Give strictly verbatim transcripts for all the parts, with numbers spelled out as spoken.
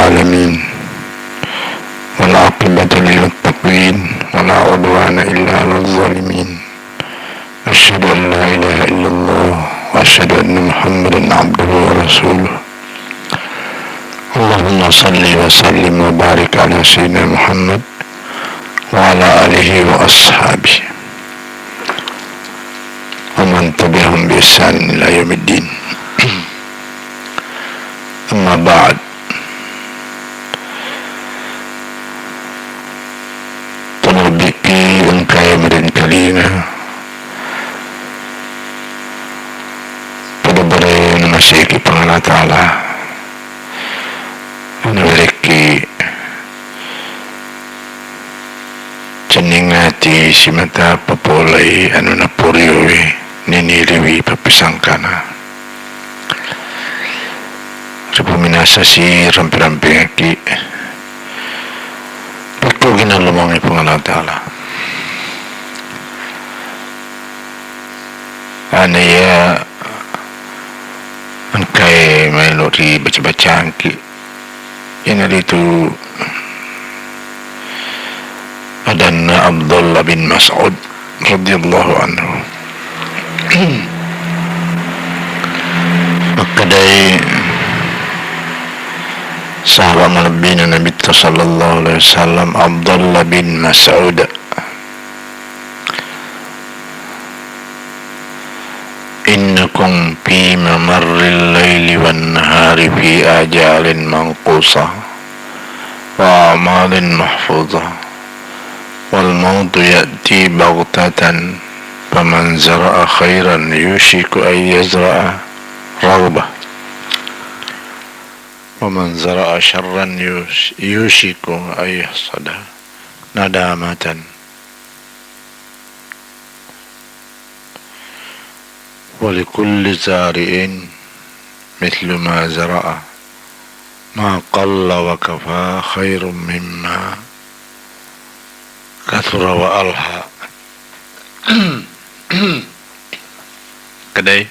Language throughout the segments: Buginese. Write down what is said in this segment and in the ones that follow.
العالمين، والعاقبة للمتقين، ولا عدوان إلا على الظالمين. أشهد أن لا إله إلا الله، وأشهد أن محمدا عبده ورسوله. اللهم صل وسلم وبارك على سيدنا محمد وعلى آله وأصحابه ومن تبعهم بإحسان إلى يوم الدين. أما بعد. Terlebih engkai meringkalinga pada bare namaseki Puang Allah Ta'ala. Nawerekki cenning ati simata papolei anu napuriowi, niniriwi pappisangkana. Ripuminasasi rampe-rampengekki, pekkogi nallomangi Puang Allah Ta'ala. Ane iya engkae maelo ri baca-bacangki. Iyanaritu adanna Abdullah bin Mas'ud radhiyallahu anhu. Makkedai sahabat malebbina Nabitta sallallahu alaihi wasallam, Abdullah bin Mas'ud, إنكم في ممر الليل والنهار في آجال منقوصة وأعمال محفوظة، والموت يأتي بغتة، فمن زرع خيرا يوشك أن يزرع رغبة، ومن زرع شرا يوش-، يوشك أن يحصد ندامة. ولكل زارع مثل ما زرع، ما قل وكفى خير مما كثر وألهى. Kedai.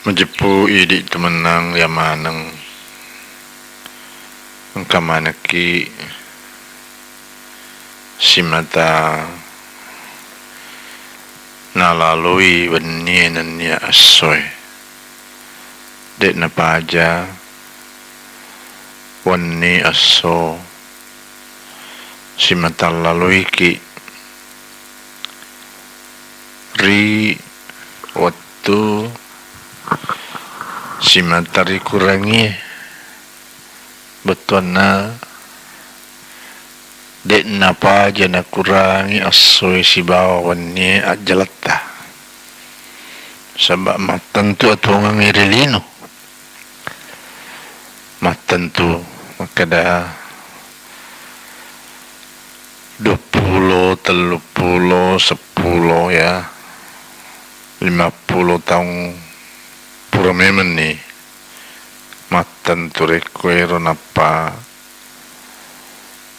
Majeppu idi tu mennang iya maneng. Engka manekki simata nalaloi wennie nennia essoe. De'na paja wenni esso simata laloiki ri wettu simata rikurangie. Bettuanna, de'na paja nakurangi essoe sibawa wennie ajjaletta. Saba' mattentu atuongengngi ri lino. Mattentu makkeda duappulo, telluppulo, seppulo, ya, limappulo taung pura memenni mattentu rekko ero nappa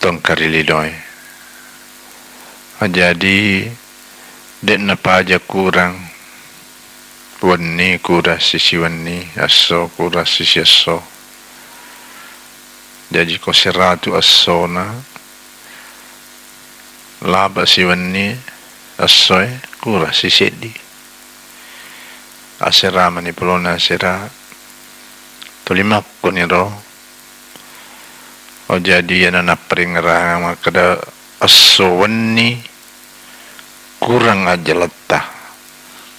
tongka ri linoe. Jadi, de'na paja kurang wenni, kurang sisi wenni, esso kurang sisi esso. Jaji ko seratu essona, laba siwenni essoe, kurang siseddi. Asera mani pulona asera, tuli makkoniro. Oh, jadi iyana napparingerang makkeda esso wenni kurang ajjaletta,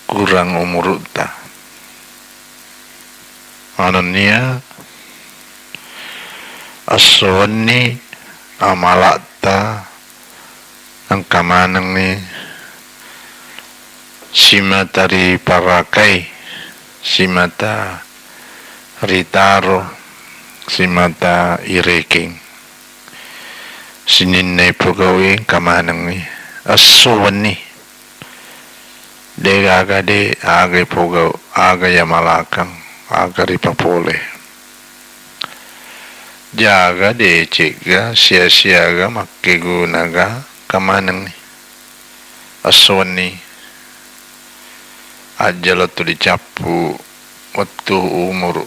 kurang umurutta. Manenniya esso wenni amalatta engka manengngi simata riparakai, simata ritaro, simata irekeng. Sininna ipogau'i engka manengngi esso wenni. De'gaga de' aga ipogau, aga yamalakang, aga ripapole. Jaga decegga, sia-siaga, makkegunaga, engka manengngi esso wenni. Ajjala tu dicappu wettu umuru.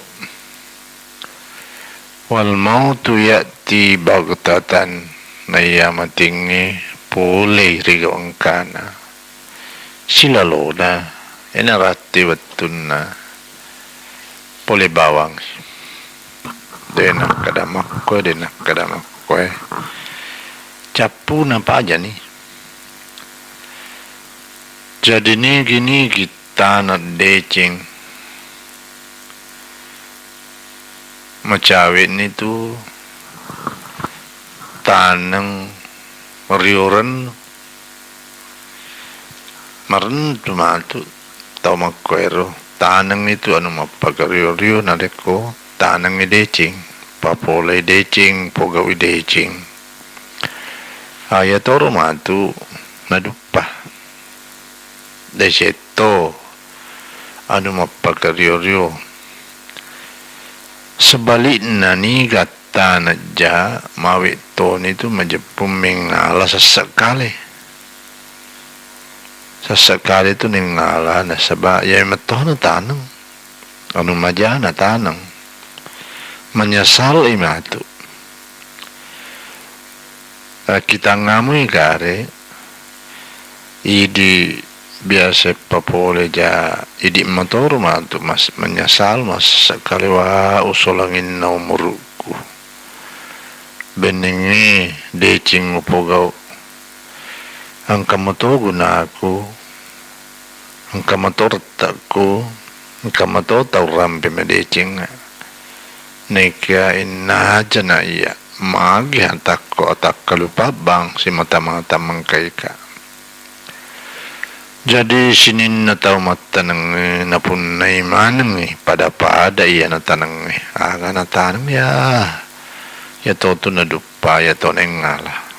Wal mautu ya'ti baghtatan, naiya matingnge polei ri gau engkana. Silalona, enaratti wettunna pole bawang. De' nakkeda makkoe, de' nakkeda makkoe. Cappuna pajani. Jadi nigi-nigi tana deceng macawe'ni tu taneng rioren. Marentu matu tau makkoero, tanengngi tu anu mappakario-rio narekko tanengngi deceng, papolei deceng, pogau'i deceng. Ayatoro matu naduppa. Desetto anu mappakario-rio. Sebalikna, niga taneng ja mawe toni tu majeppu mengngala sessekkale. Sessekkale tu nengngala, nasaba iya mettono taneng. Anu majana taneng. Menyesal i matu. Akkitangngamui gare, idi biasa papole ja, idi matoro matu mas-, menyesal mas-, sekkale wa usolanginna umurukku. Bennengnge deceng upogau. Engka mato gunaku, engka mato rettakku, engka mato tau rampe madecengnga. Naekia innaja na iya, magi atakko atakkalupa bang simata-mata mengkaika. Jadi sininna tau mattanengnge napunnai manengngi pada-pada iyana tanengnge. Aga nataneng ya, iya totu naduppa, iya to nengngala.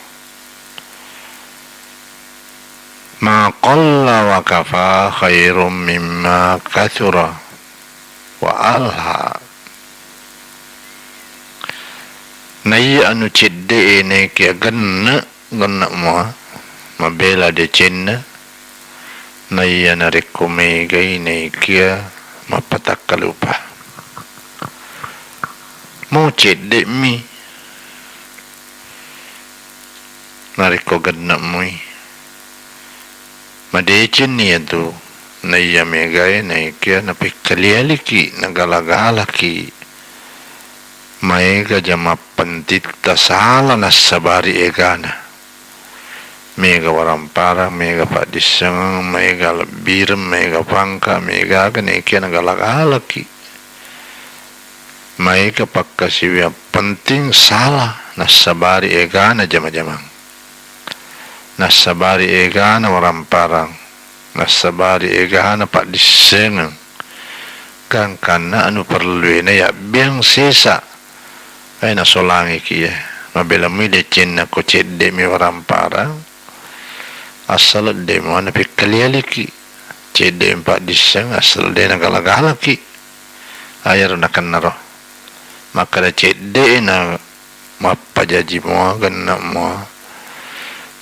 Ma qalla wa kafa khairum mimma katsura wa alha. Naiya anu cedde'e naekia genne', genne' mua, mabela decenna, naiya narekko megai naekia mappatakkalupa. Mau cedde'mi narekko genne' mui. Madecenni iyatu, naiya megae naekia napekkalialiki, nagala-galaki. Maega ja mappentitta sala nassabari egana. Mega waramparang, mega paddissengeng, mega lebbireng, mega pangka, mega aga naekia nagala-galaki. Maega pakkasiwiang penting sala nassabari egana jama-jamang. Nassabari egana waramparang, nassabari egana paddissengeng, gangkanna anu parelluena yabbiang sesa, eh, nasolangiki iya. Mabela mui decenna ko cedde'mi waramparang, assala de mua napekkalialiki, cedde'mi paddisseng, assala de nagala-galaki. Ayaro nakennaro. Makkeda cedde'e na mappajaji mua, genne' mua.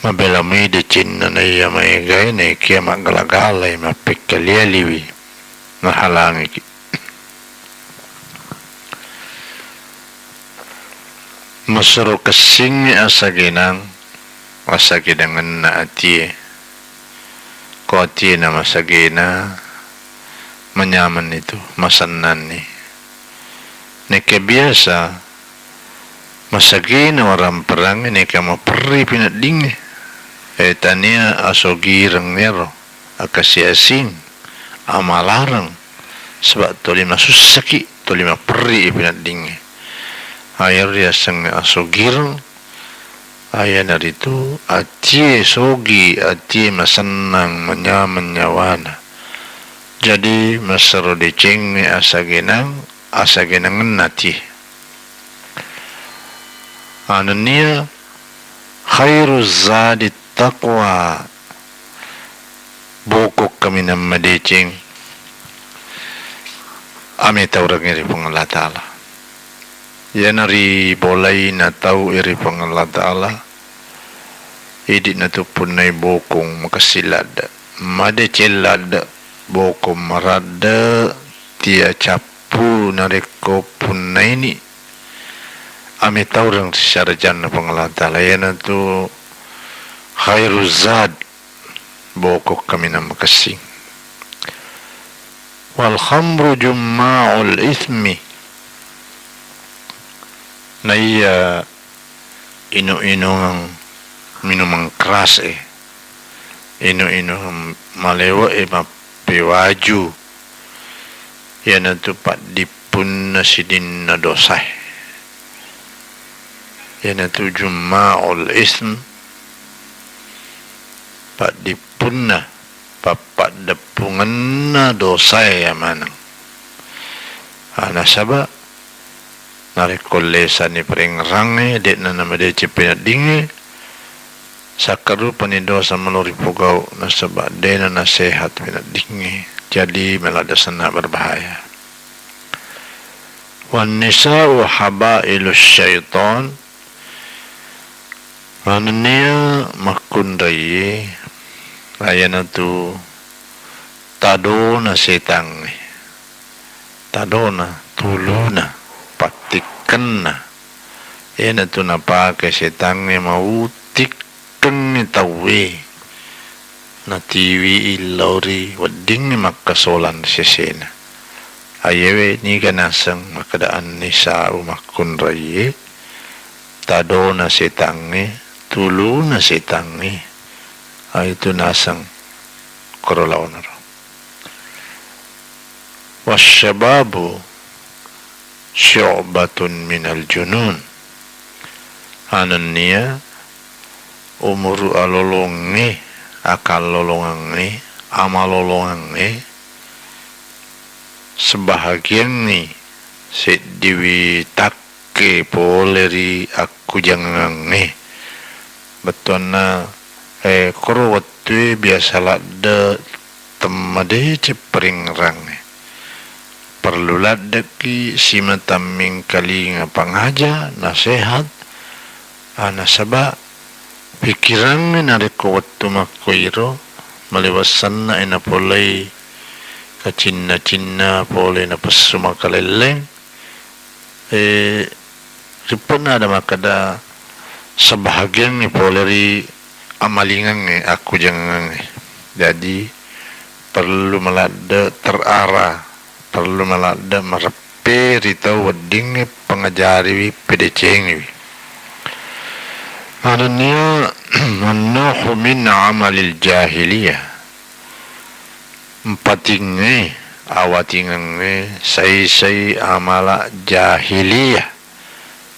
Mabela mui decenna naiya maegae naekia maggala-galai, mappekkalialiwi, nahalangiki. Masero kessingngi asagenang, asagenangenna atie. Ko atie na masagena, manyamenni tu, masennanni. Naekia biasa masagena waramperangnge naekia maperri pineddingnge. Eh, tania asogireng ero, akasi-asing, amalareng, saba toli masussaki, toli maperri i pineddingnge. Ayaro riasengnge asogireng, ayanaritu atie sogi, atie masennang, manyameng nyawana. Jadi, masero decengnge asagenang, asagenangenna atie. Anennia khairu zadi taqwa. Bokong kaminang madeceng, ametaurengngi ri Puang Allah Ta'ala. Iyana ribolaina tau ri Puang Allah Ta'ala, idi natuppunnai bokong makessing ladde, madeceng ladde, bokong maradde, tia cappu narekko punnaini. amitaureng ri sarajanna Puang Allah Ta'ala, iyanatu khairuz zad, boko kaminang makessing. Wal khamru jumma'ul itsmi, naiya inu-inungeng, minumeng keras e, inu-inungeng malewe e, mappewaju, iyanatu paddippunna sininna dosae. Iyanatu jumma'ul itsm, paddippunna, pappaddeppungenna dosae maneng. Ah, nasaba narekko lesani parengngerangnge, de'na namadeceng peneddingnge, sakkarupani dosa melo ripogau, nasaba de'na nasehat peneddingnge. Jadi, maladde senna berbahaya. Wan nisa'u habailus syaiton, manennia makkunraie, iyanatu tadona setangnge. Tadona, tuluna, pattikkenna. Iyanatu napake setangnge mautikkengngi tauwe, natiwi lao ri weddingnge makkasolang ri sesena. Ayewe niga naseng makkeda annisa'u makkunraie, tadona setangnge, tuluna setangnge, aitu naseng koro laonaro. Wasyababu syu'batun minal junun. Anennia umuru alolongnge, akallolongengnge, amalolongengnge, sebahagiangngi seddiwi tak- ke pole ri akkujangangnge. Bettuanna, eh, koro wettue biasa ladde temmadeceng parengngerangnge. Perlu laddeki simata mingkalinga pangaja, nasehat, ah, nasaba pikirangnge narekko wettu makkoiro, maliwassanna e napolei kacinna-cinna pole napessu makalelleng, Eh, rippe'na ada makkeda sebahagiangngi pole ri amalingengnge, akkujangengnge. Jadi, perlu maladde terarah, perlu maladde mareppe ri tau weddingnge pangajariwi, pedecengiwi. Anennia, annahu min amalil jahiliyah. Mpatingnge, awatingengnge, saisai amala jahiliyah.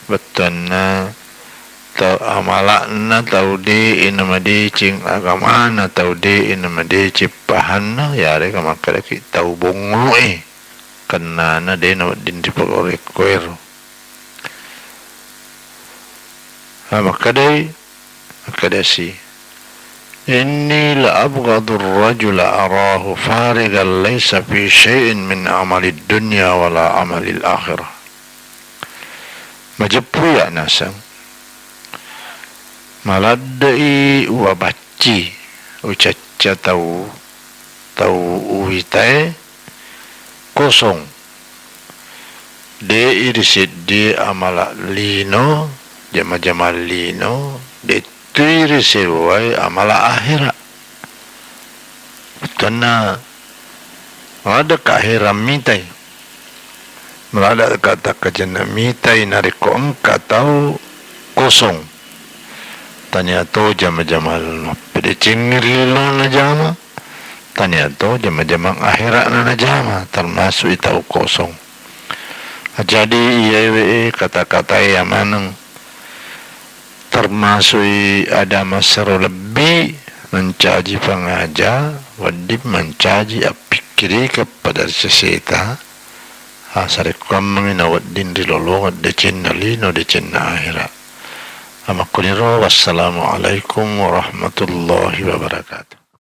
Bettuanna tau, amala'na tau de'e namadeceng agamana, tau de'e namadeceng pahanna, yarega makkedaki tau bongngo'e, kennana de nawedding ripogau rekkoero. Ha, makkedai, makkedasi, "Inni la abghadur rajula arahu farigan laisa fi syai'in min amalid dunya wala amalil akhirah." Majeppu iya naseng. Maladde'i uwabacci, ucacca tau, tau uwitae kosong. De'i riseddie amala lino, jama-jamang lino, de'tui risewai amala ahera. Bettuanna, maladde ka ahera mitai. Maladde ka takkajenna mitai narekko engka tau kosong. Tania to jama-jamang mappedecengngi ri lino najama. Tania to jama-jamang ahera'na najama, termasuk i tau kosong. Jadi, iyaewe kata-katae iya maneng, termasuk i ada massero lebbi mancaji pangaja, wedding mancaji appikkirikeng pada ri seseta, asarekkuammengngi nawedding rilolongeng decenna lino, decenna ahera. Amakkuniro, wassalamualaikum warahmatullahi wabarakatuh.